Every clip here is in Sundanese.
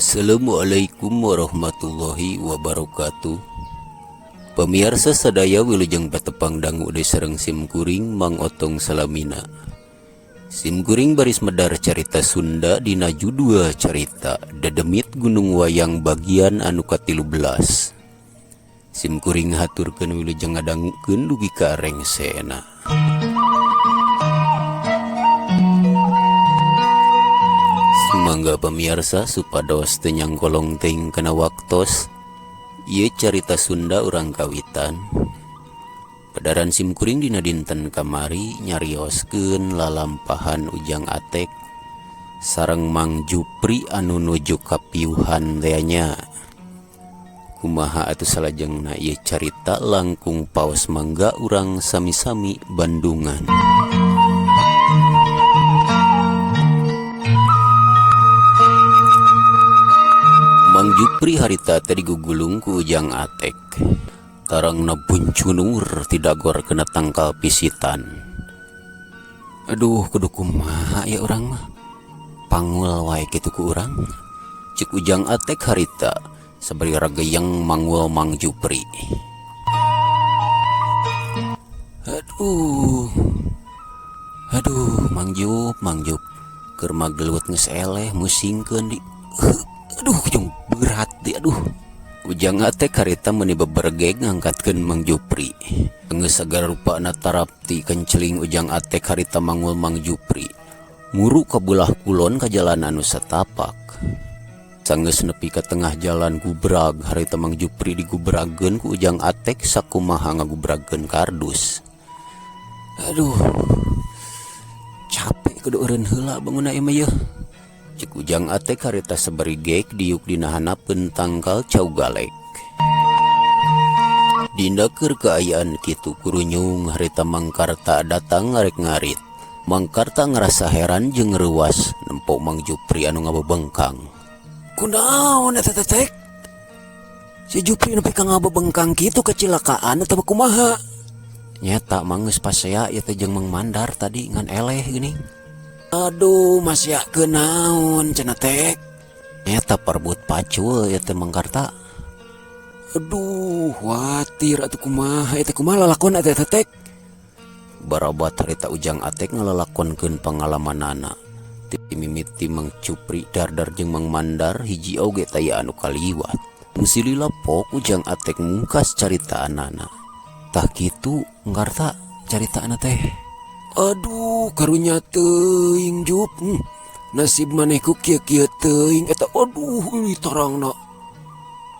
Assalamualaikum warahmatullahi wabarakatuh. Pemirsa sadaya, wilujeng patepang dangu deui sareng sim kuring, Mang Otong. Salamina sim kuring baris medar carita Sunda dina judul carita Dedemit Gunung Wayang bagian anu ka-13. Sim kuring haturkeun wilujeng ngadangukeun dugi ka rengsena. Mangga pemirsa, supados teu nyangkolong teuing kana waktos, ieu carita Sunda urang kawitan. Padaran sim kuring dina dinten kamari nyarioskeun lalampahan Ujang Atek sareng Mang Jupri anu nuju kapiuhan teh nya. Kumaha atuh salajengna ieu carita? Langkung paos, mangga urang sami-sami bandungan. Mang Jupri harita teh digugulung ku Ujang Atek. Tarangna buncunur tidagor kena tangkal pisitan. "Aduh, kudu kumaha ya urang mah? Pangul wae kitu ku urang," cek Ujang Atek harita sabari rageyeng mangul Mang Jupri. "Aduh. Aduh, Mang Jup, Mang Jup. Keur magelut geus eleh musingkeun di. Aduh, jeung berat di, aduh." Ujang Atek harita meuni bebergeg ngangkatkeun Mang Jupri. Geus sagala rupana tarapti kenceling Ujang Atek harita mangul Mang Jupri. Muru ka belah kulon ka jalan anu satapak. Sanggeus nepi ka tengah jalan, gubrag harita Mang Jupri digubrageun ku Ujang Atek sakumaha ngagubrageun kardus. "Aduh. Capek, kudu eureun heula bangunna ieu mah yeuh," cek Ujang Atek harita sabari gek diuk dina hanapeun tangkal cau galek. Dina keur kaayaan kitu, kurunyung harita Mangkarta datang ngarek ngarit. Mangkarta ngerasa heran jeung reuwas nempo Mang Jupri anu ngabebengkang. "Kunaon eta teh, Tek? Si Jupri nepi ka ngabebengkang kitu, kecelakaan atau kumaha?" "Nyeta, Mang, geus pasea ieu teh jeung Mang Mandar tadi, ngan eleh geuning." "Aduh, masih naon cenah, Tek?" "Nyeta, parbut pacul ieu teh, Mangkarta." "Aduh, khawatir atuh. Kumaha eta, kumaha lalakon eta teh, Tek?" Barabat harita Ujang Atek ngalalakonkeun pangalamanana. Ti mimiti Mang Jupri dardar jeung Mang Mandar, hiji oge taya anu kaliwat. Musi lila pok Ujang Atek mungkas caritaanana. "Tah kitu, Mangkarta, caritaana teh." "Aduh, karunya teuing, Jup. Nasib manehku kieu-kieu teuing eta. Aduh, ini tarangna.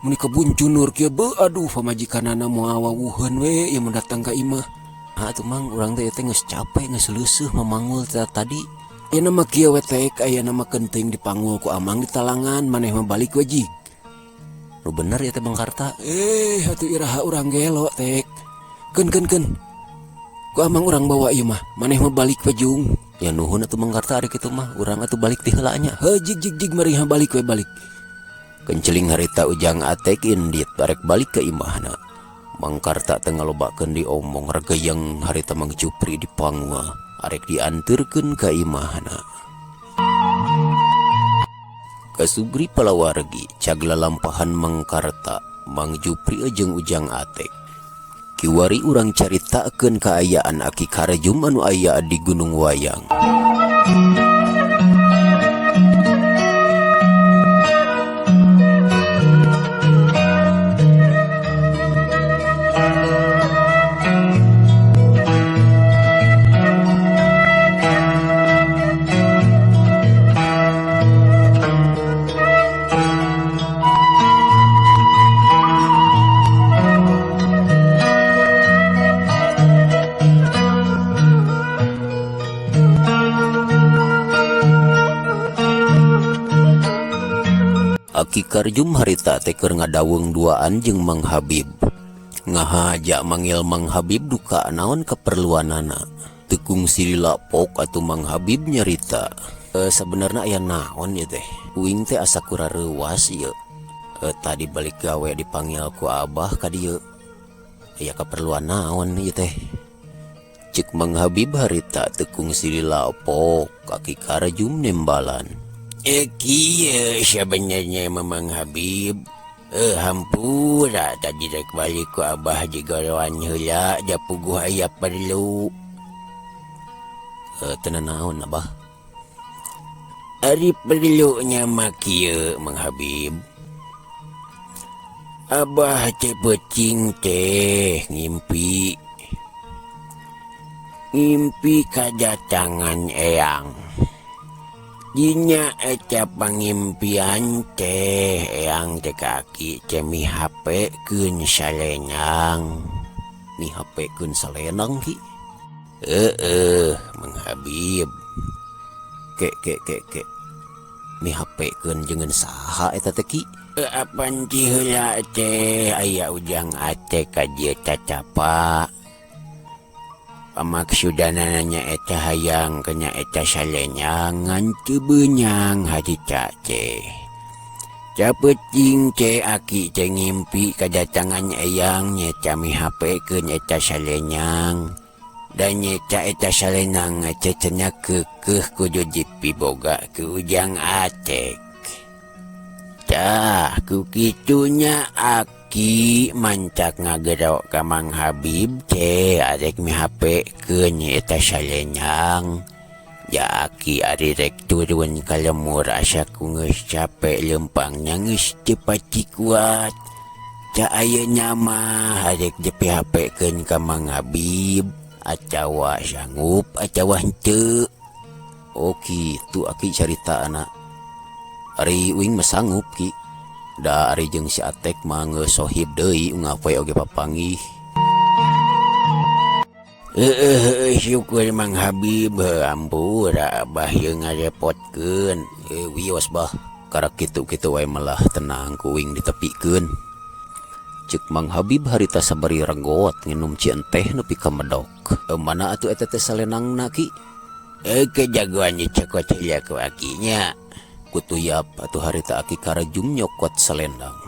Mun kabuncunur kieu be, aduh, pamajikanana moal wawuheun we ieu mun datang ka imah." "Ah atuh, Mang, urang teh teh geus capek, geus leuseuh mamanggul tadi." "Ayeuna mah kieu we, Tek, ayeuna mah kenteng dipanggul ku Amang di talangan, maneh mah balik we jig." "Nu bener ya teh, Bang Karta?" "Eh, atuh iraha urang gelo, Tek? Keun, keun, keun. Ku Amang urang bawa ieu mah, maneh mah balik we jung." "Ya nuhun atuh, Mang Karta, ari kitu mah urang atuh balik ti heula nya." "Heuh, jig jig jig, mari balik we, balik." Kenceling harita Ujang Atek indit barek balik ke imahna. Mang Karta teu ngalobakeun diomong, regeyeng harita Mang Jupri dipangua arek dianterkeun ka imahna. Kasubri palawargi cag lalampahan Mang Karta, Mang Jupri jeung Ujang Atek. Kiwari urang caritakeun kaayaan Aki Karjum anu aya di Gunung Wayang. Aki Karjum harita teh keur ngadaweng duaan jeung Mang Habib. Ngahaja manggil Mang Habib duka naon keperluanana. Teu kungsi dilapok atuh Mang Habib nyarita. "E, sebenarnya aya naon ieu teh? Uing teh asa kurareuwas ieu. E, tadi balik gawe dipanggil ku Abah ka dieu. Aya keperluan naon ieu teh?" Cek Mang Habib harita teu kungsi dilapok, Aki Karjum nembalan. Kieu sebenarnya Mamang Habib. Hampura tadi rek balik ku Abah jigoroan heula ja puguh aya perlu. Teu nanaon Abah? Ari perlunya mah kieu Mang Habib. Abah teh peuting teh ngimpi. Ngimpi kadatangan eyang. Dina eta pangimpian teh eyang teh kaki teh mihapekeun salenang. Mihapekeun salenang ki? Heeh, Mang Habib. Ke ke ke ke. Mihapekeun jeung saha eta teh ki? Apan ti heula teh aya Ujang Atek ka dieu tatapa. Pamaksudana nya eta hayang kenya eta salenang ngan teu beunang harita teh. Capeuting teh aki teh ngimpi kadatangan eyang nyeta mihapekeun eta salenang. Dan nyeta eta salenang teh cenah keukeuh kudu dipiboga ku Ujang Atek. Tah ku kitunya aki mancak ngagero ka Mang Habib teh arek mihapekeun eta salenang. Ja aki ari rek turun ka lemur asa ku geus capek lempangna geus teu pati kuat. Ca ayeuna mah arek dipihapekeun ka Mang Habib atawa sanggup atawa henteu. Oh kitu aki carita anak. Ari uing mah sanggup ki. Da ari jeung si Atek mah geus sohib deui unggal poe oge papanggih. Heeh, syukur Mang Habib, hampura Abah ieu ngarepotkeun. Wios bah, karak kitu-kitu wae malah tenang ku uing ditepikeun. Ceuk Mang Habib harita sabari renggot nginum cieun teh nepi ka medok. Mana atuh eta teh salenangna ki? Kejagoan dicokot heula ku akinya. Kutuyap atuh harita aki karajum nyokot salendang.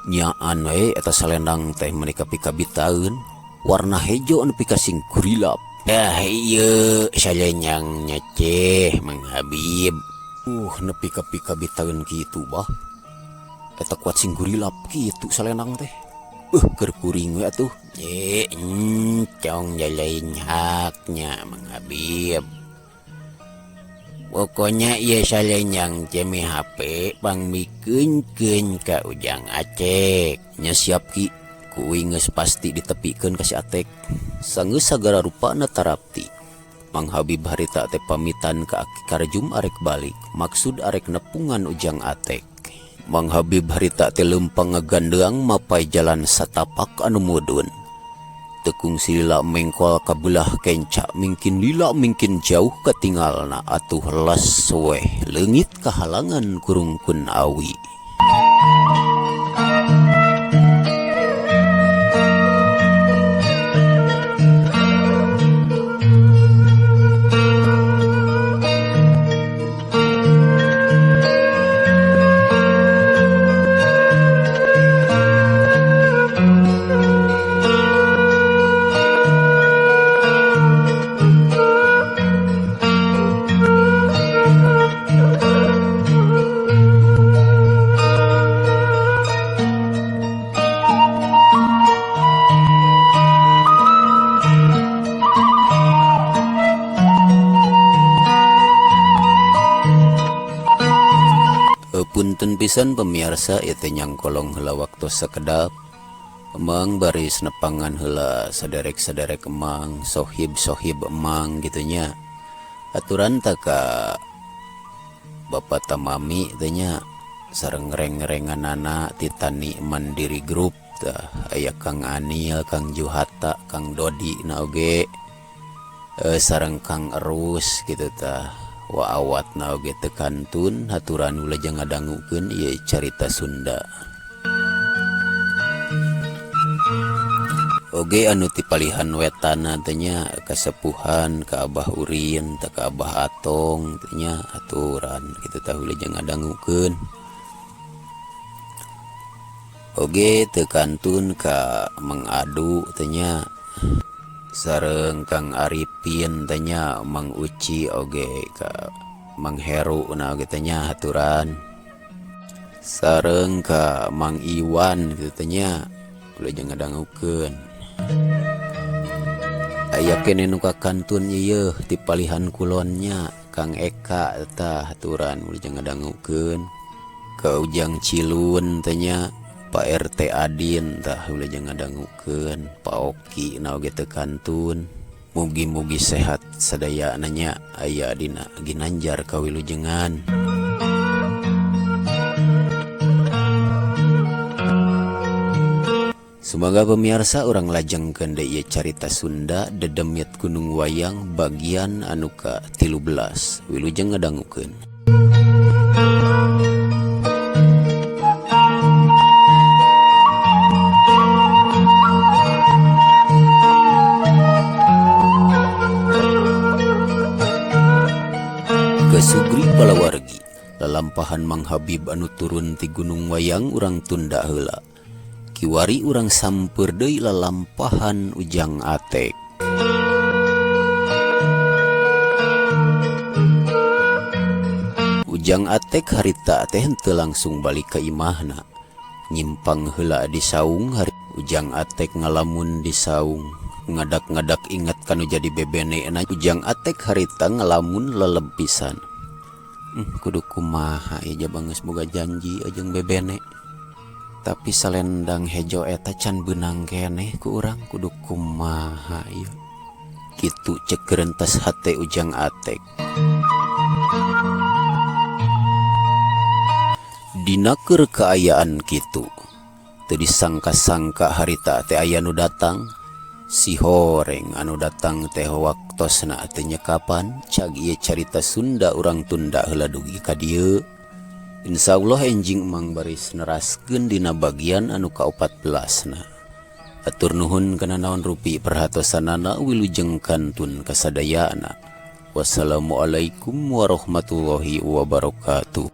Nyaan we eta salendang teh meuni kapikabitaeun, warna hejo nepi ka sing kurilap. Dah ieu salenangna teh Mang Habib. Nepi ka pikabitaeun kitu bah. Eta kuat sing kurilap kitu salenang teh. Keur kuring we atuh. Encong jalain haknya Mang Habib. Pokoknya ieu salenang teh mihape pangmikeunkeun ka Ujang Atek. Nya siap ki, ku uing geus pasti ditepikeun ka si Atek. Sanggeus sagala rupana tarapti. Mang Habib harita teh pamitan ka Aki Karjum arek balik, maksud arek nepungan Ujang Atek. Mang Habib harita teh leumpang ngagandeang mapai jalan satapak anu mudun. Tekung silila mengkol kabelah kenca mingkin lila mingkin jauh katingalna atuh les weh leungit kahalangan kurungkun awi. Punten pisan pemirsa ieu teh nyangkolong heula waktu sakedap. Emang baris nepangan heula saderek-saderek emang, sohib-sohib emang gitunya. Aturan ta ka Bapak Tamami teh nya sareng reng-renganana Titani Mandiri Group tah aya Kang Anil, Kang Juhata, Kang Dodi na oge sareng Kang Erus gitu tah. Wa awatna oge teu kantun haturan wilujeng ngadangukeun ieu carita Sunda. Oge anu ti palihan wetana teh nya kasepuhan ka Abah Urin teh ka Abah Atong teh nya aturan kitu tah wilujeng ngadangukeun. Oge teu kantun ka Mang Adu teh nya sareng Kang Arifin teh nya Mang Uci oge ka Mang Heru na gitu nya haturan sareng ka Mang Iwan gitu nya wilujeng ngadangukeun. Aya keneh nu kakantun ieu ti palihan kulon nya Kang Eka tah haturan wilujeng ngadangukeun. Ka Ujang Cilun teh nya Pak RT Adin tah wilujeng ngadangukeun, Pak Oki na oge teu kantun. Mugi-mugi sehat sadayana nya aya dina ginanjar kawilujengan. Sumaga pemirsa urang lajengkeun deui ieu carita Sunda Dedemit Gunung Wayang bagian anu ka 13. Wilujeng ngadangukeun. Kesugri palawargi lalampahan Mang Habib anu turun ti Gunung Wayang urang tunda heula. Kiwari urang sampeur deui lalampahan Ujang Atek. Ujang Atek harita teh henteu langsung balik ka imahna. Nyimpang heula di saung hari Ujang Atek ngalamun di saung. Ngadak-ngadak inget kanu jadi bebenena Ujang Atek harita ngalamun leleb pisan. Kudu kumaha ieu jaba geus boga janji jeung bebene. Tapi salendang hejo eta can beunang keneh ku urang kudu kumaha ieu. Kitu cek gerentas hate Ujang Atek. Dina keur kaayaan kitu teu disangka-sangka harita teh aya nu datang. Si horeng anu datang teh waktosna teh nyekapan cag ieu carita Sunda urang tunda heula dugi ka dieu. Insyaallah enjing Mang baris neraskeun dina bagian anu ka-14na. Atur nuhun kana naon rupi perhatosanana wilujeng kantun kasadayana. Wassalamualaikum warahmatullahi wabarakatuh.